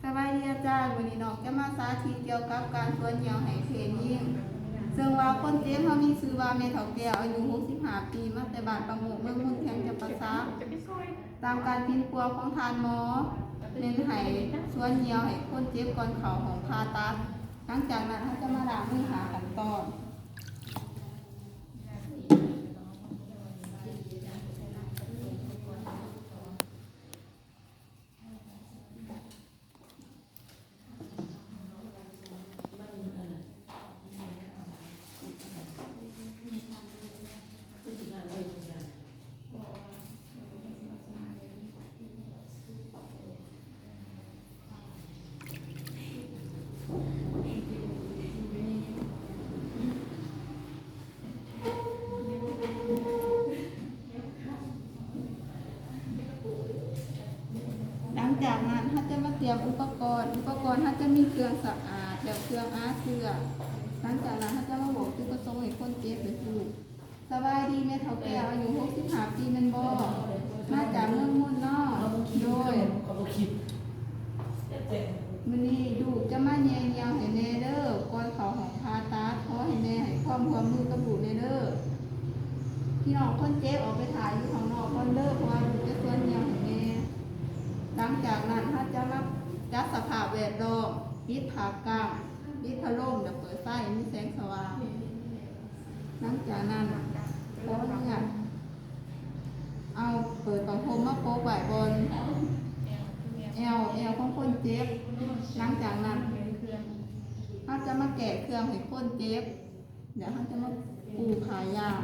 ສະບາຍດີອາຈານ, ມື້ນີ້ນ້ອງຈະມາສາທິດກ່ຽວກັບການສວນຍ່ຽວໃຫ້ເພດຍິງ, ເຊິ່ງວ່າຄົນເຈັບເຮົາມີຊື່ວ່າແມ່ເຖົ້າແກ້ວ ອາຍຸຫົກສິບຫ້າປີ ມາແຕ່ບ້ານປາໂມກ ເມືອງມຸນ ແຂວງຈຳປາສັກ. ຕາມການປິ່ນປົວຂອງທ່ານໝໍ ແມ່ນໃຫ້ສວນຍ່ຽວໃຫ້ຄົນເຈັບກ່ອນເຂົ້າຫ້ອງຜ່າຕັດ. ຫຼັງຈາກນັ້ນເຮົາຈະມາລ້າງມືຫ້າຂັ້ນຕອນ. ຫຼັງຈາກນັ້ນເຮົາຈະມາຕຽມອຸປະກອນ. ອຸປະກອນເຮົາຈະມີເຄື່ອງສະອາດ ແລະ ເຄື່ອງອາເຊື້ອ. ຫຼັງຈາກນັ້ນເຮົາຈະມາບອກຈຸດປະສົງໃຫ້ຄົນເຈັບໄດ້ຮູ້. ສະບາຍດີ ແມ່ເຖົ້າແກ້ວ ອາຍຸຫົກສິບຫ້າປີແມ່ນບໍ່? ມາຈາກເມືອງມຸນເນາະ? ໂດຍ. ມື້ນີ້ລູກຈະມາແຍ່ຍ່ຽວໃຫ້ແມ່ເດີ ກ່ອນເຂົ້າຫ້ອງຜ່າຕັດ. ຂໍໃຫ້ແມ່ໃຫ້ຄວາມຮ່ວມມືກັບລູກແດ່ເດີ. ພີ່ນ້ອງຄົນເຈັບອອກໄປຖ້າຢູ່ຂ້າງນອກກ່ອນເດີ ເພາະວ່າລູກຈະສວນຍ່ຽວໃຫ້ແມ່. ຫຼັງຈາກນັ້ນເຮົາຈະມາຈັດສະພາບແວດລ້ອມ, ປິດຜ້າກັ້ນ, ປິດພັດລົມ ແລະ ເປີດໄຟໃຫ້ມີແສງສະຫວ່າງ. ຫຼັງຈາກນັ້ນ ຂໍອະນຸຍາດເອົາເປີດຜ້າຫົ່ມມາປົກໄວ້ບ່ອນແອວ, ແອວຂອງຄົນເຈັບ. ຫຼັງຈາກນັ້ນ ເຮົາຈະມາແກ້ເຄື່ອງໃຫ້ຄົນເຈັບ ແລ້ວເຮົາຈະມາປູຜ້າຢາງ.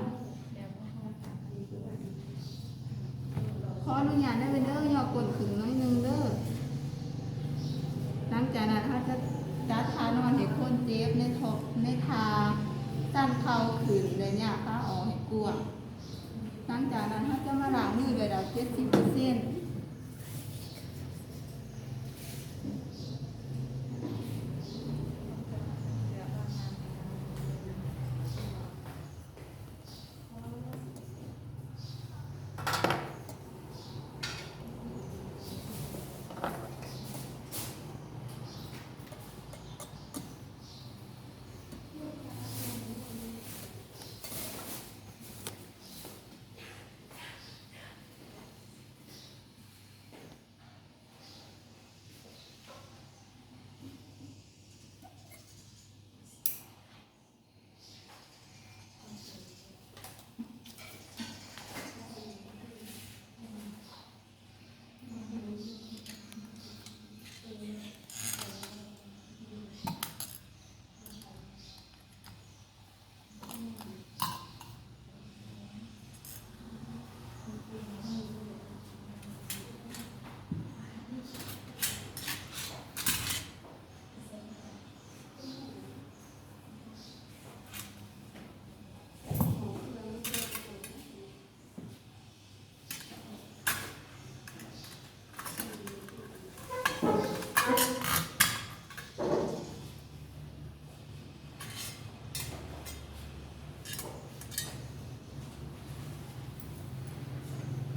ຂໍອະນຸຍາດໄດ້ເດີ ຍໍກົ້ນຂຶ້ນໜ້ອຍໜຶ່ງເດີ. ຫຼັງຈາກນັ້ນເຮົາຈະຈັດທ່ານອນໃຫ້ຄົນເຈັບໃນທ່າ ໃນທ່າຊັນເຂົ່າຂຶ້ນ ແລະ ຍາກຂາອອກໃຫ້ກວ້າງ. ຫຼັງຈາກນັ້ນເຮົາຈະມາລ້າງມືໂດຍລະເຈັດສິບເປີເຊັນ.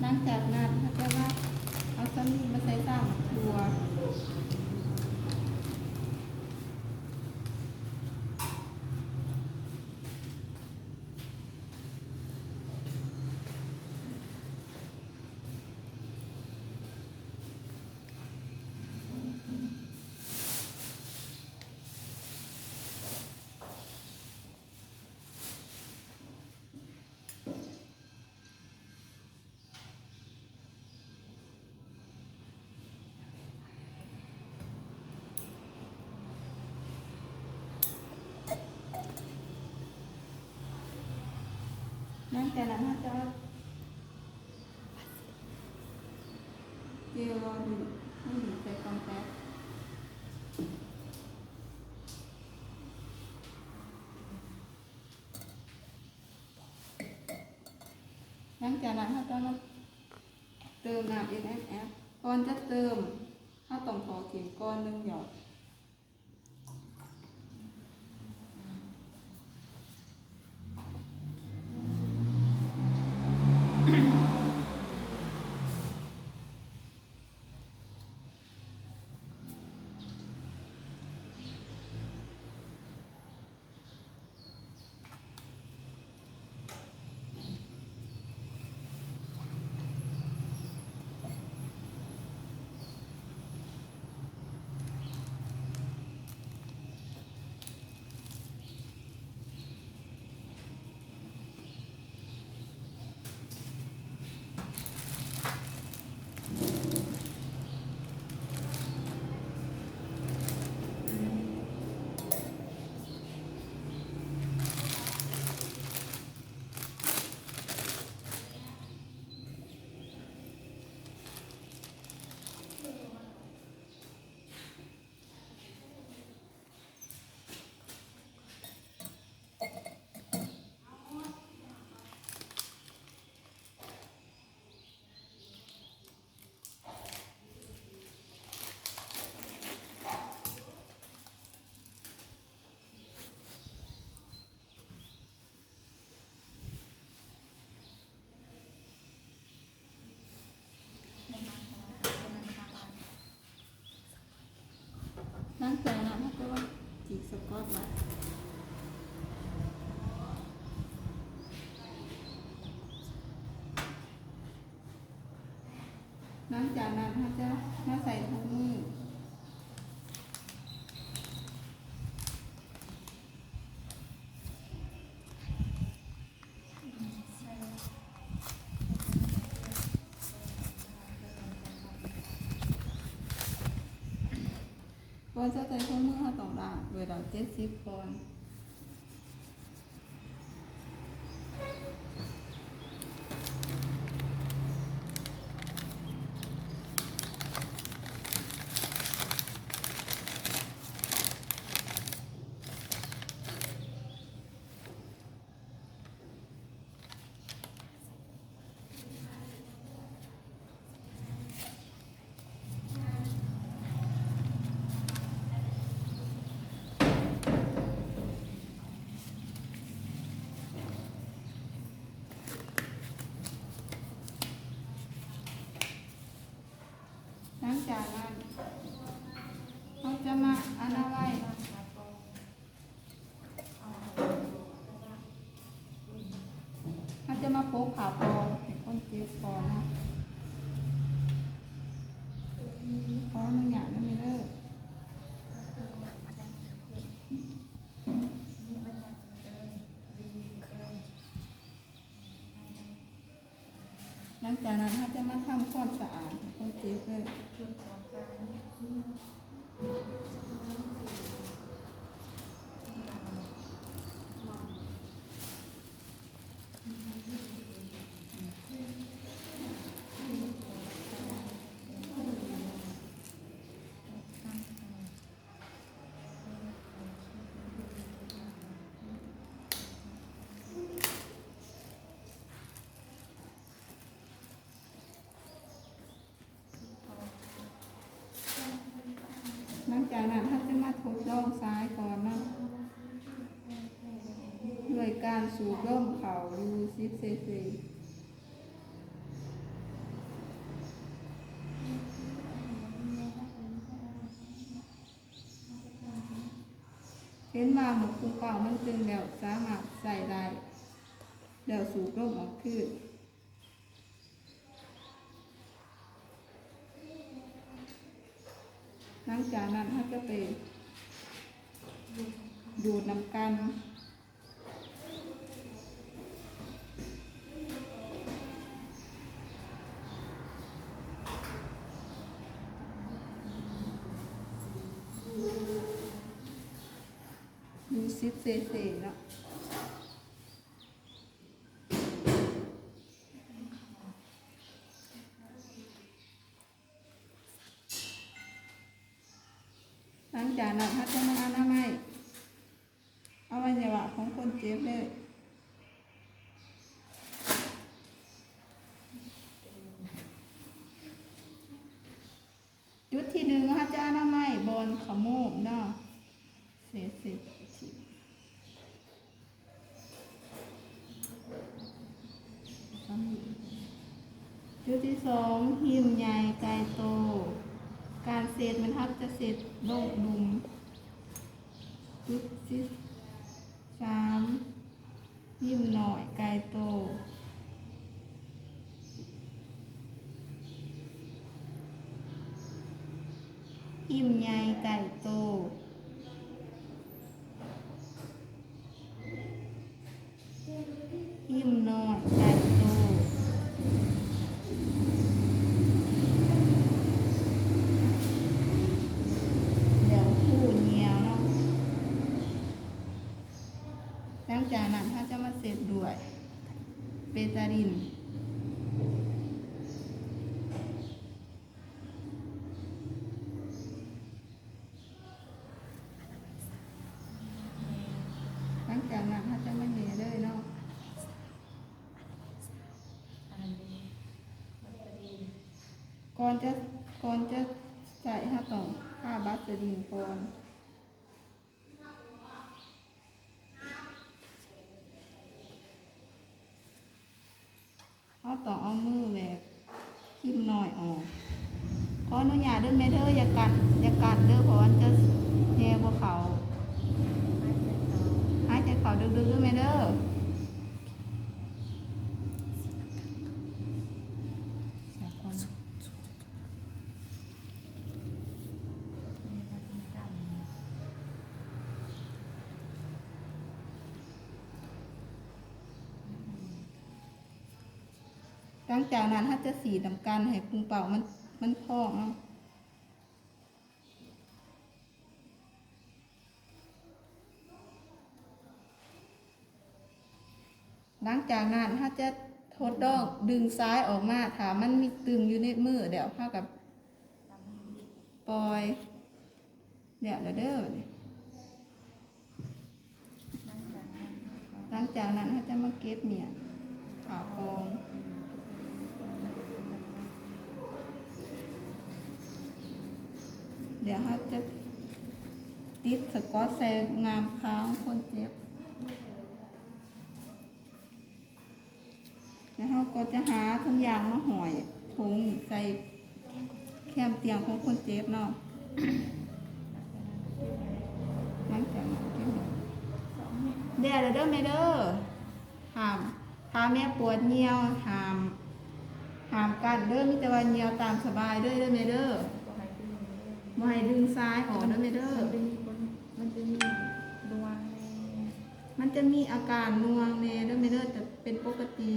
ຫຼັງຈາກນັ້ນເຮົາຈະມາເອົາສຳລີມາໃສ່ຊາມຖົ່ວ. ຫຼັງຈາກນັ້ນເຮົາຈະເຈວລໍດູດໃສ່ກ່ອງແປະ. ຫຼັງຈາກນັ້ນເຮົາຈະມາເຕີມນ້ຳເອັມແອັຟ. ກ່ອນຈະເຕີມ ເຮົາຕ້ອງທໍ່ຖິ້ມກ່ອນໜຶ່ງຢອດ. ຫຼັງ ຫຼັງຈາກນັ້ນເຮົາກໍມາຈີກສະກອດໄວ້. ຫຼັງຈາກນັ້ນເຮົາຈະມາໃສ່ຖົງມື. ກ່ອນຈະໃສ່ຖົງມື ເຮົາຕ້ອງລ້າງດ້ວຍນ້ຳເຈັດສິບກ່ອນ. ຫຼັງຈາກນັ້ນ ເຮົາຈະມາອະນາໄມ ເຮົາຈະມາປົກຜ້າປ່ອງໃຫ້ຄົນເຈັບກ່ອນເນາະ. ຂໍອະນຸຍາດນຳເດີ. ຫຼັງຈາກນັ້ນເຮົາຈະມາທຳຄວາມສະອາດຄົນເຈັບເລີຍ. ຫຼັງຈາກນັ້ນເຮົາຈະມາທົດລອງສາຍກ່ອນເນາະ ດ້ວຍການສູບລົມເຂົ້າຢູ່ສິບເຊຊີ. ເຫັນວ່າໝົດຜູ້ເປົ່າມັນຕຶງແລ້ວ ສາມາດໃຊ້ໄດ້ແລ້ວ ສູບລົມອອກຄືນ. ຫຼັງຈາກນັ້ນເຮົາຈະໄປດູດນ້ຳກັນ ຢູ່ສິບເຊຊີເນາະ. ຫຼັງຈາກນັ້ນເຮົາຈະມາອະນາໄມອະໄວຍະວະຂອງຄົນເຈັບເດີ. ຈຸດທີໜຶ່ງ ເຮົາຈະອະນາໄມບ່ອນຂະໂມມເນາະ ເສດເສດ ຈຸດທີສອງ ຫິ້ມໃຫຍ່ໄກໂຕ ການເຊັດແມ່ນເຮົາຈະເຊັດລົງລຸ່ມ. ຈຸດທີສາມ ຫິ້ມນ້ອຍໄກໂຕ ຫິ້ມໃຫຍ່ໄກໂຕ ຫິ້ມນ້ອຍໄກໂຕ ແລ້ວຄູນຍຽວເນາະ. ຫຼັງຈາກນັ້ນເຮົາຈະມາເຊັດດ້ວຍເບຕາດິນ. ຫຼັງຈາກນັ້ນເຮົາຈະມາແຫຍ່ເລີຍເນາະ. ກ່ອນຈະ ກ່ອນຈະໃຊ້ເຮົາຕ້ອງທາບາສະລີນກ່ອນ. ເຮົາຕ້ອງເອົາມືແຫວກພິມນ້ອຍອອກ. ຂໍອະນຸຍາດເດີແມ່ເດີ ຢ່າກັດ ຢ່າກັດເດີ ເພາະວ່າມັນຈະ ຫຼັງຈາກນັ້ນເຮົາຈະສີດນຳກັນໃຫ້ປຸງເປົ້າມັນ ມັນພອງເນາະ. ຫຼັງຈາກນັ້ນເຮົາຈະທົດລອງດຶງຊາຍອອກມາ ຖ້າມັນມີຕຶງຢູ່ໃນມືແລ້ວ ເຮົາກໍປ່ອຍ. ແລ້ວລະເດີ. ຫຼັງຈາກນັ້ນເຮົາຈະມາເກັບໝ້ຽນຂາວປອງ. ດຽວເຮົາຈະຕິດສະກອດໃສ່ງາມຂາຂອງຄົນເຈັບ. ແລ້ວເຮົາກໍຈະຫາຖົງຢາງມາຫ້ອຍຖົງໃສ່ແຄມຕຽງຂອງຄົນເຈັບເນາະ. ຫຼັງຈາກນັ້ນເກັບ ແດ່ແລ້ວເດີແມ່ເດີ. ຫ້າມ ຖ້າແມ່ປວດຍ່ຽວ ຫ້າມ ຫ້າມກັ້ນເດີ ມີແຕ່ວ່າຍ່ຽວຕາມສະບາຍເດີ ເດີແມ່ເດີ. ບໍ່ໃຫ້ດຶງຊາຍອອກເດີແມ່ເດີ. ມັນຈະມີ ມັນຈະມີດວງແນ່ ມັນຈະມີອາການໜ່ວງແນ່ເດີແມ່ເດີ ແຕ່ເປັນປົກກະຕິ.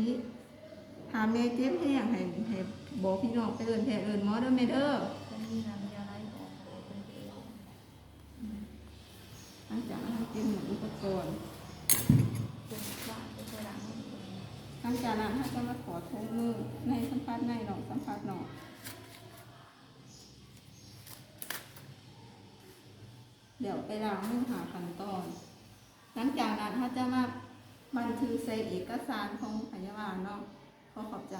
ຖ້າແມ່ເຈັບແຮງ ໃຫ້ ໃຫ້ບອກພີ່ນ້ອງໄປເອີ້ນແພດເອີ້ນໝໍເດີແມ່ເດີ. ຈະມີນ້ຳເຫື່ອໄຫຼອອກ ອອກເປັນເອວ. ຫຼັງຈາກນັ້ນເຮົາເກັບໝົດອຸປະກອນ. ເກັບວາງໄປໃສ່ຫຼັງ. ຫຼັງຈາກນັ້ນເຮົາຈະມາຖອດຖົງມື ໃນສຳຜັດໃນ ນອກສຳຜັດນອກ. ແລ້ວໄປລ້າງມືຫ້າຂັ້ນຕອນ. ຫຼັງຈາກນັ້ນເຮົາຈະມາບັນທຶກໃສ່ເອກະສານຂອງພະຍາບານເນາະ. ຂໍຂອບໃຈ.